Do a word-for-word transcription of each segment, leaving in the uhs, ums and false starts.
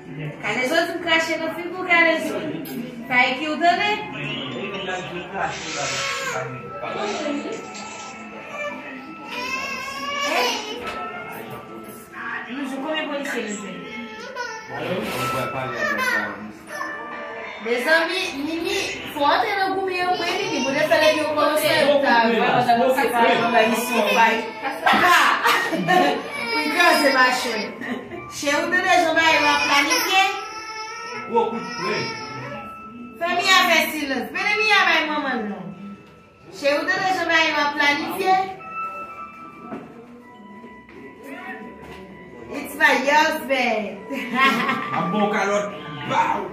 Kalezo di m krache nan figi w, Kalezo. Sa e ki w tande? Hey! Nou jwenn konbyen polisye nou jwenn? Mezanmi, Nini, fò w antre nan goumen an, mwen, Nini, pou te fè lè yo kòmanse, yo ta. Pou kraze machwè. Cheri, w tande jan bagay yo ap planifye? Gwo kout pwen. Fè Mia fè silans. Pene Mia bay manman l non. Cheri, w tande jan bagay yo ap planifye? It's my husband. Ap bon kalòt. Baw!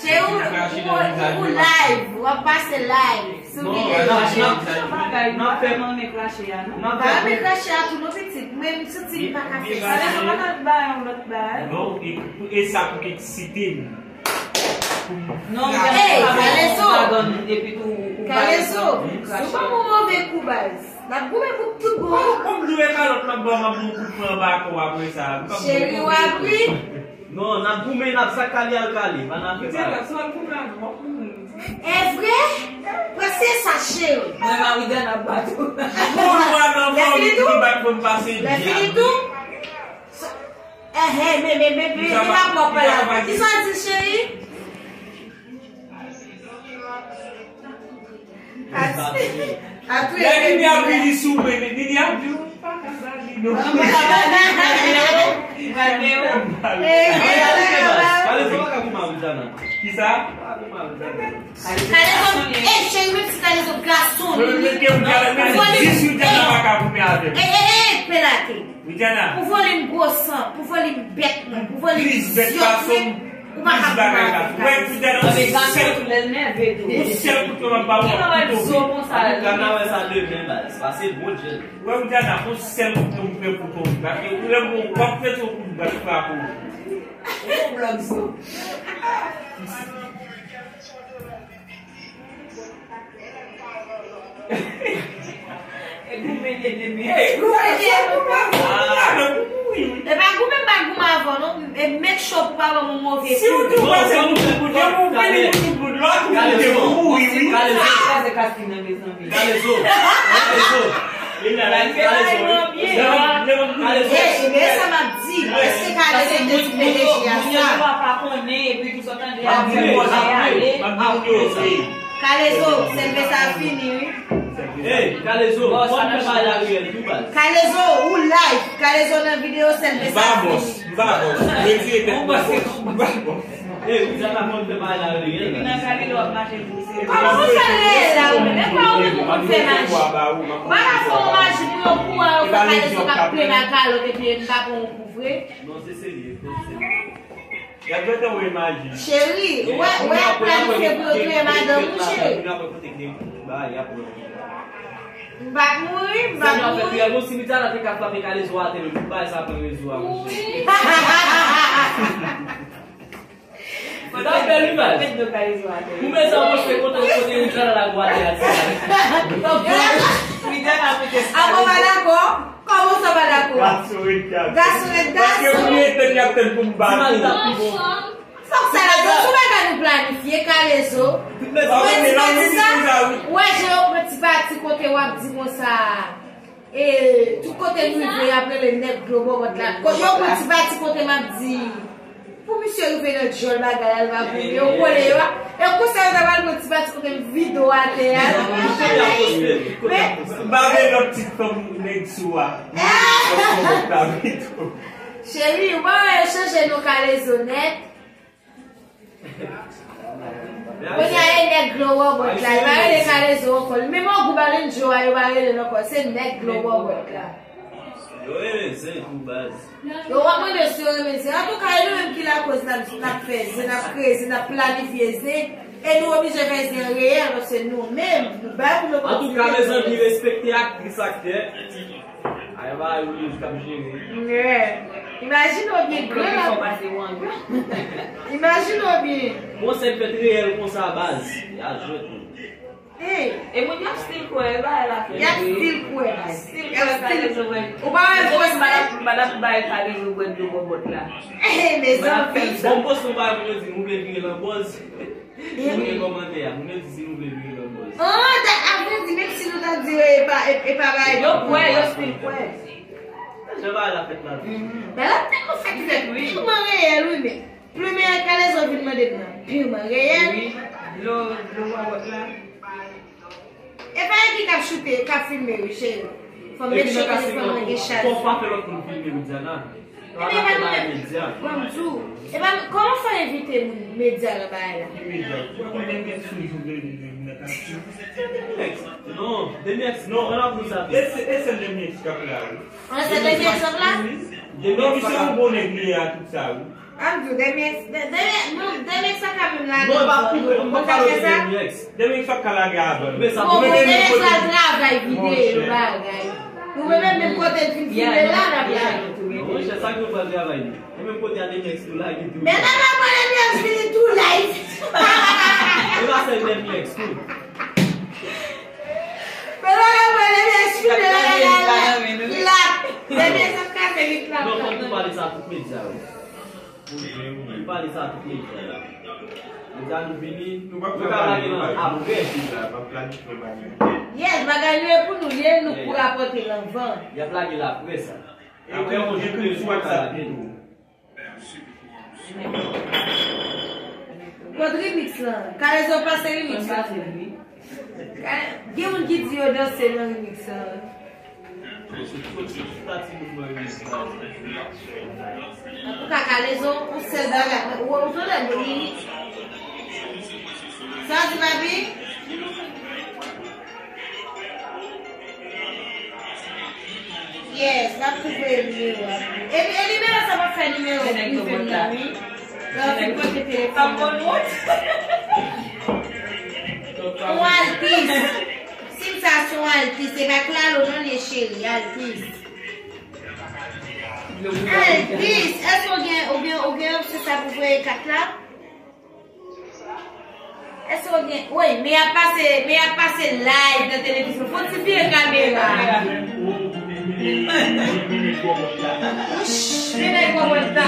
Cheri, ou, ou, ou live, w ap pase live sou videyo. N ap fè manmen krache a, non? Pa renmen krache a tou, non, pitit. Mwen, m santi m pa ka fè sa. Sa pa t bay yon lòt bagay. Non, e, e sa pou k eksite m. Non, Hey, Kalezo! Kalezo, si w pa yon move kou baz, n ap goumen pou tout bon. Ou, ou m dwe kalòt m ap ba w, m ap ba w kout pwen anba kò w apre sa. Cheri, w ap ri. Non, n ap goumen, n ap sa kale al kale. Pa nan afè bagay. E vre? Prese sa, cheri. Mwen, Maridèn ap bat ou. Bon, mwen, nan fòm ki bat pou m pase byen. Lè fini tou? Sa- Ehe, men, men, men, men, men pa pwòp la. Kisa w di, cheri? Ati, ati, Lè Nini ap vini sou mwen, Nini ap di w pa ka ba li non. Kalezo pa ka goumen avèk Jana. Kisa? Pa ka goumen avèk Jana. Kalezo, ey, cheri, menm si Kalezo gason li, li, pou vòlè, ey, ey, ey, ey, pelate. Pou vòlè m gwo san, pou vòlè m bèt mwen, pou vòlè m zye mwen, ou pa ka pou mwen. Wè, Widiana, yon sèl, yon sèl kout mwen m ap ba w, ap koupe w. Gade wè sa demen, baz. Pase bon djèl. Wè, Widiana, yon sèl kout mwen m prè pou koupe w. Gade, ou lè w ap prete yon kout, gade frape w. Ou blòk zo. E goumen ye demen. E pa goumen, m pa goumen avè w non. E make sure pou pa ban m yon move kou. Si w di w pase pou tout bout, depi w vini pou tout bout, lòt ou mouri wi. Kalezo. Kalezo. Kalezo. Kalezo. Kalezo. Ey, men sa m ap di, èske Kalezo te di P D G a sa? Moun yo pa konnen, epi tou sa tande ap di P D G a ale. Kalezo, sèlve sa fini wi. Ey, Kalezo, fò n fè bagay la reyèl tou baz. Kalezo, ou live. Kalezo nan videyo, sèlve sa fini. M pa bòs, m pa bòs. Retire tèt mwen bòs. M pa bòs. Ey, ou sa ta konn fè bagay la reyèl. Epi nan kalite w ap mache pou se. Kòman pou fè reyèl la ou menm? E pa ou menm ou konn fè maji. Ou pa ka fè yon maji pou yo kou a yo fè Kalezo k ap plen nan kalòt epi m pa pran yon kou vre. Non, se serye, se serye. Y ap gentan wè maji. Cheri, wè, wè y ap planifye pou yo touye madanm ou, cheri. M pa t mouri, m pa t mouri. Sèlman fè priyè, bon, si Widiana te ka frape Kalezo atè, men tout bagay sa pran rezo a, monchè. Fò ta fè li, baz. Ou mezanmi, se kote, kote Widiana la gwa atè a, ti. Widiana pete. Avan pa dakò. Kòman sa pa dakò? Gason ret gason. Gason ret gason. Paske m ret tann y ap tann pou m bat ou. Fòk sa la, se yon bagay nou planifye, Kalezo. Mwen di, mwen di sa, ou wè jan yo pran ti pati kote w ap di konsa, e, tout kote nou rive, y ap rele nèg dlo bòbòt la. Yo pran ti pati kote m ap di, pou misye rive nan djòl bagay a, l va goumen. Yo kole yo a. E konsa yo ta pral pran ti pati kote m vide w atè a. Men, m pa vle lòt tit fanm nèg sou a. Cheri, ou pa wè yo chanje non Kalezo nèt? Kounye a e nèg dlo bòbòt la, yo pa rele Kalezo ankò. Menm Ogou Balenjo a, yo pa rele l ankò. Se nèg dlo bòbòt la. Yo renmen zen tou baz. Yo w ap mande si yo renmen zen. Antouka, e nou menm ki lakoz n ap, n ap fè zen, n ap kreye zen, n ap planifye zen. E nou oblije fè zen reyèl, paske nou menm, nou bay pou nou kontinye. Antouka, mezanmi, respekte aktris, aktè. Ay, ba, yo menm k ap jere. Imajine w byen gran la. Imajine w byen. Bon, se fèt reyèl konsa, baz. Y a jwèt, wi. E moun yo ap still kwè, e bagay la fè. Y ap still kwè. Still kwè, Kalezo wè. Ou pa wè fòs mwen pa t ap bay Kalezo bwè dlo bòbòt la. Ey, mezanmi. Bon, poste yon bagay pou yo di, nou vle vire lanbòz. Moun gen kòmantè a, moun yo di si nou vle vire lanbòz. An, avrèdi, menm si nou ta di yo, e pa, e, e pa bagay. Yo kwè, yo still kwè. Jan bagay la fèt la. Bagay la tèlman fèt, li fèt pirman reyèl, wi, men. Premye Kalezo vin mande m nan, pirman reyèl. Wi, dlo, dlo bòbòt la. E pa Enki k ap choute, k ap filme, wi, cheri. Fò m met cheri, fò m gen chaj. Fò pa fè lòt moun filme, Widiana. Ebyen, e pa nou menm. Ban m di w. E pa nou, kòman fè w envite moun medya nan bagay la? Ki medya? Ou pa konn Demi X toujou vle vin nan kapti? Non, Demi X, non, an ap nou sa. E se, e se Demi X k ap la, wi. An, se Demi X k ap la? Non, misye yon bon nèg li ye a tout sa, wi. An di w, Demi X, Demi, Demi X sa ka menm lage. Non, e pa pou, m pa pale de Demi X. Demi X pa ka lage avan. Bon, Demi X la travay videyo bagay. Nou menm menm kote l fin filme la, n ap lage tou. Monchè, sa k nou pral travay nou. E menm kote a Demi X tou lage tou. Men nan nan mwen Demi X vini tou live. E pa sèl Demi X tou. Men nan nan mwen Demi X vini la. Demi X ap kase lit la. Non, fò nou pale sa tout medya yo. Li pale sa tout medya la. Medya nou vini, nou ka lage nan apre. Yes, bagay nou e pou nou, li e nou pou rapòte l anvan. Y ap lage l apre sa. Apre yon jou, de jou, nou ka lage l. Kot remix lan? Kalezo pase remix lan. Gen moun ki di yo danse nan remix lan. Antouka, Kalezo, ou sèl bagay. Ou, ou tande, Boni? Sa w di, papi? Yes, l ap tou voye nimewo a. E, e nimewo sa pa fè nimewo prive m nan, wi. Lè w fin pote telefòn nan. Yon altis. Sim sa se yon altis. Se pa Claro non, li ye cheri. Altis. Altis. Èske w gen, ou gen, ou gen opsyon sa pou voye kat la? Èske w gen? Wi, men y ap pase, men y ap pase live nan televizyon. Fò ti vire kamera. Wouch, men nèg bòbòt la. Men nèg bòbòt la.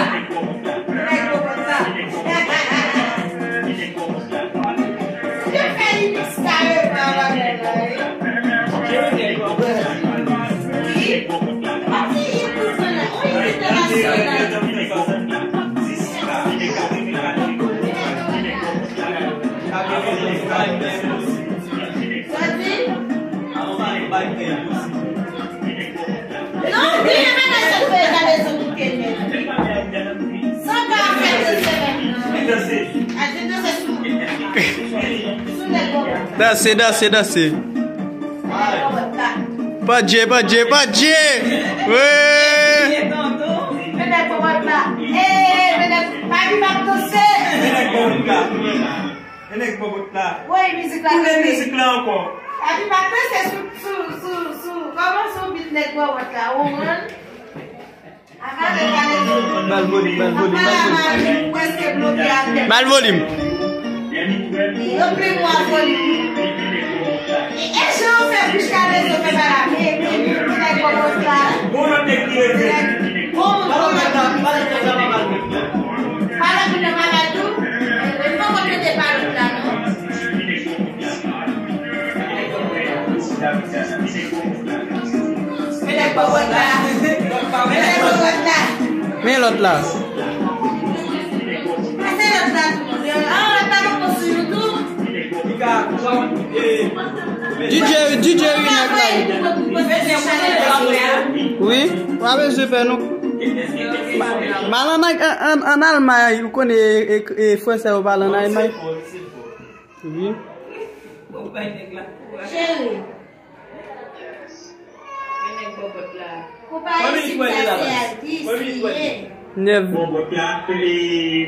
Yo fè remix kareman la, la, la, wi. Wi. Yon ti hit pou mwen la. Yon hit entènasyonal. Sa di? Non, byen bagay sa fè gade sou bouke nèt. Sa ka fè de semèn nan. A di danse sou, sou nèt bòbòt. Danse, danse, danse. Nèt bòbòt la. Padje, padje, padje. Wi. Men nèg bòbòt la. E, men nèg, papi m ap danse. Men nèg bòbòt la. Men nèg bòbòt la. Woy, mizik la. Tounen mizik la ankò. Epi m ap danse sou, sou, sou, sou, kòman sou bit nèg bòbòt la, ou konprann? Avale, vale. Bal volim, bal volim, bal volim. Apre la, mari m prèske bloke atè. Bal volim. Yo plen mwa volim. E, e jan yo fè bouch Kalezo fè bagay la, men, men, men, men nèg bòbòt la. Bon, lòt nèg ki rete. Bon, bon, bon. Palòt moun nan malad tou? Li poko trete palòt la non. Men nèg bòbòt la. Men nèg bòbòt la. Men lòt la. Pase lòt la tou. Ah, lòt la poko sou YouTube. DJ, DJ Winner la. Wi, pa bezwen pè non. M al an, an, an, an Almay, ou konnen, e, e, e, fransè yo pale an Almay. Wi. Cheri. Men nèg bòbòt la. Konpayi Sim sa se altis li ye. Nèv. Bòbòt la, e,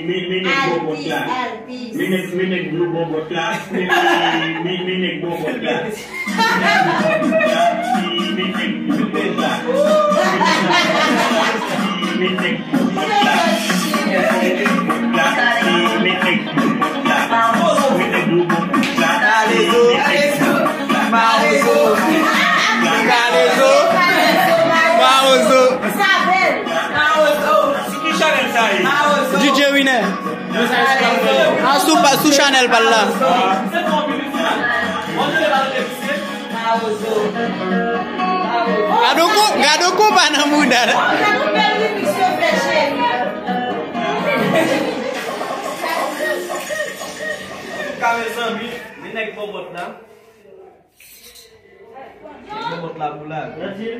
men, men nèg bòbòt la. Altis, altis. Men nèg, men nèg blo bòbòt la. E, men, men nèg bòbòt la. Men nèg bòbòt la. E, men nèg blo bòbòt la. Men nèg blo bòbòt la. E, men nèg blo bòbòt la. Men nèg blo bòbòt la. Men nèg blo bòbòt la. Ah, sou, pa- sou chanèl pa l la. Gade kou, gade kou pa nan mouda la. Ka mezanmi, li nèg bòbòt la. Nèg bòbòt la pou la.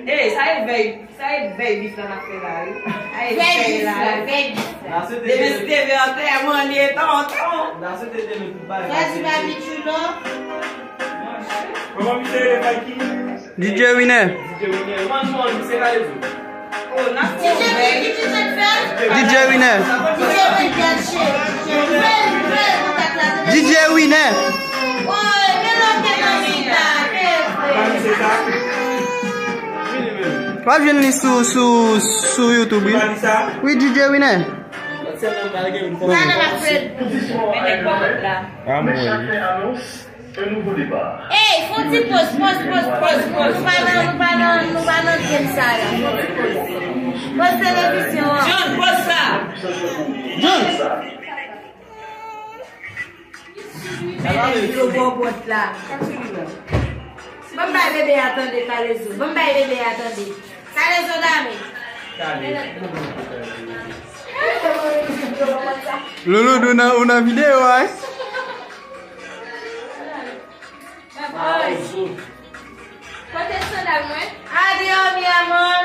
Ey, sa e vèy, sa e vèy bif la n ap fè la, wi. Sa e vèy bif la, vèy bif la. Demen se te vè antèman li e tonton. Sa di pa Michou non. Kòman misye rele, Mikey? D J Winner. D J Winner. Kòman misye rele? Misye ka rele. D J Winner. D J Winner. W ap jwenn li sou, sou, sou YouTube, wi. Wi, D J Winner. Ah, mwen. Ey, fon ti poz, poz, poz, poz, poz. Nou pa nan, nou pa nan, nou pa nan game sa la. Fon ti poz. Poz televizyon an. John, poz sa. John. Yo bòbòt la. Ban m bay bebe a tande, Kalezo. Ban m bay bebe a tande. Kalezo dame. Loulou, ou nan, ou nan videyo a, wi. Kote sandal mwen? Adios, mi amor.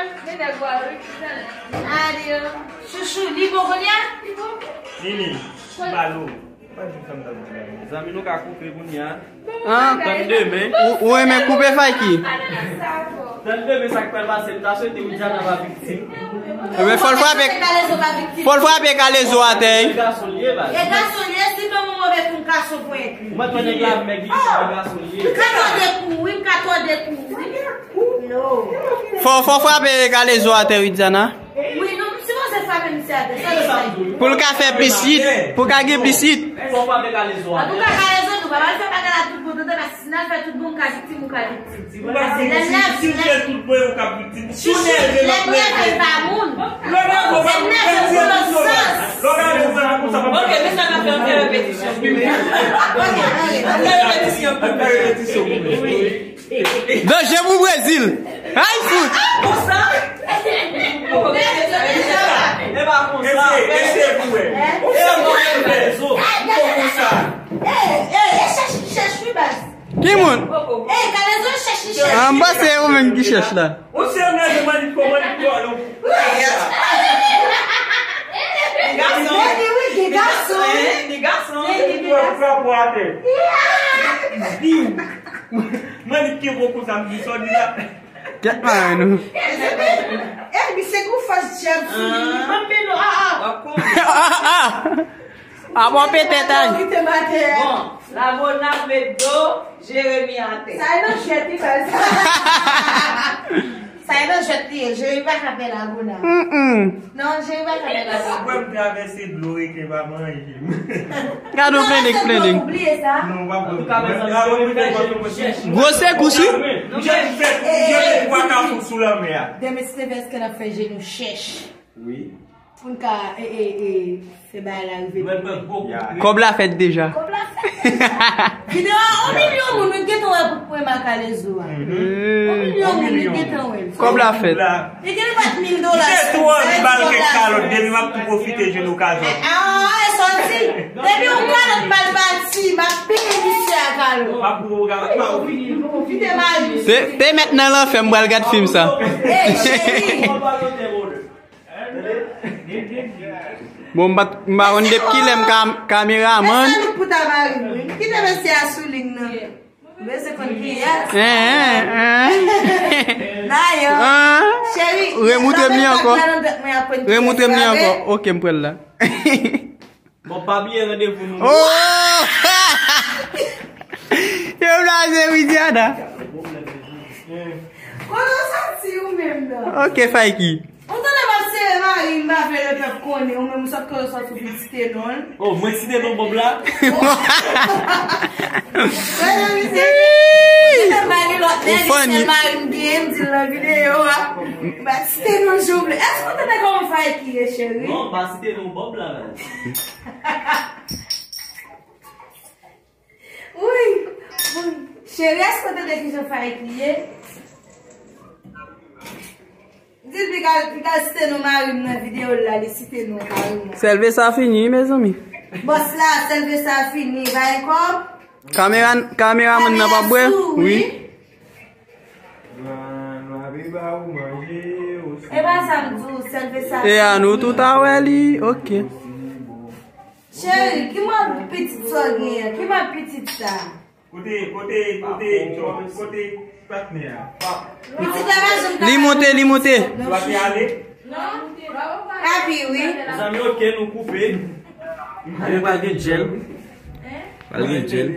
Adios. Chouchou, li bon kounye a? Li bon. Nini, balo. Zanmi, nou ka koupe kounye a. Tann demen. Ou, ou renmen koupe, Fayki? Tann demen sa k pral pase, m ta swete Widiana pa viktim. Ebyen, fò l frape, fò l frape Kalezo atè, wi. E gason li ye, baz. E gason li ye, si tonton move kou m ka sou pwen. Ou mèt wè nèg la, mèg li, e gason li ye. M ka tande kou, wi, m ka tande kou, wi. Fò, fò frape Kalezo atè, Widiana. Wi, nou sipoze frape misye atè, sa nou fè? Pou l ka fè pisit, pou l ka gen pisit. Fò frape Kalezo atè. Antouka, Kalezo, nou pa pral fè bagay la tout bon, tande, paske si n al fè tout bon, ou ka viktim, ou ka viktim. Ou ka viktim, si w fè tout bon, ou ka viktim. Si w nève, m ap nève. Lè nève pa moun. Lè nève pa moun, lè nève pa moun. Ok, mesye, n ap fè yon ti repetisyon pou mwen. Ok, ok. N ap fè repetisyon pou mwen. Danje pou Brezil. Ay, fout. Konsa. E pa konsa. Eseye, eseye pou wè. Ou se mwen rezo. Konsa. Ey, ey, e chèch, chèch wi baz. Ki moun? Ey, Kalezo chèch, li chèch. Ah, m panse ou menm ki chèch la. Ou se mwen, mwen, mwen, mwen. Gason. Wi, wi, gason. Wi, gason. Wi, wi, gason. Mwen, mwen, mwen. Mwen di ki bon kou sa m di sa w di la. Kèt mare nou. Epi se kou fòs djab sou li. Ban m peno, ah, ah. Ah, ah. Ah, bon, petèt, ay. Kite m atè. Bon, Lagona met do Jeremi atè. Sa e nan jwèt li fè sa. Sa e nan jwèt li ye. Jeremi pa ka fè Lagona. Mm-mm. Non, Jeremi pa ka fè Lagona. Mwen m travèse dlo e ke pa manje. Gade w plendek, plendek. Gwo sekous, wi. Demen, si te vè, èske n ap fè jenou chèch? Wi. Pou n ka, e, e, e, fè bagay la rive pi lwen. Kòb la fèt deja. Kòb la fèt deja. Videyo a, yon milyon moun, nou gentan wè pou pwen Makalezo a. Yon milyon moun, nou gentan wè. Kòb la fèt. Li gen bat mil dola. Misye tou anvi ba l kèk kalòt, depi m ap tou pwofite jwenn okazyon. Ah, e sa w di? Depi yon kalòt ba l bati, m ap peye misye a kalòt. M ap pwofite mari. Te, te mèt nan lanfè, m pral gad fim sa. Ey, cheri. Bon, m pa t, m pa konn depi kilè m ka, kameramann. Salut pou ta mari m, wi. Kite mesye a sou liy nan. Bezwen konn kiyès. Hein, hein, hein. Dayè, cheri, remoutre m li ankò. Remoutre m li ankò. Ok, m pral la. Bon, pa bliye randevou nou. Oh! Yo blaze Widiana. Kote w soti ou menm nan? Ok, Fayki. Ou tande m ap sere mari m, m pa vle le pèp konnen, ou menm ou sot kote w soti, ou vin site non l. Oh, mwen site non Bob la? Wè nan misye. Ou site mari l, w Ou funny. Sèl mari m genyen, m di l nan videyo a. M pa site non jan w vle. Èske w tande kòman Faik ye, cheri? Non, pa site non Bob la, la. Wi, wi. Cheri, èske w tande kijan Faik ye? Di l piga, piga site non mari m nan videyo l la, li site non mari m nan. Sèlve sa fini, mezanmi. Bòs la, sèlve sa fini, bay kòb. Kamera, kameramann nan p ap bwè? Kamera sou, wi. Nwa, nwa, vin ba ou manje, osi. E pa sa m di w, sèlve sa fini. E a nou tout a wè li, ok. Cheri, ki mòd pitit sa w genyen? Ki mòd pitit sa? Kote, kote, kote, kote patnè a? Pitit la pa janm ka. Li monte, li monte. Dwa te ale? Papi, wi. Mezanmi, ok, nou koupe. Mwen pral gen djèl. Pral gen djèl.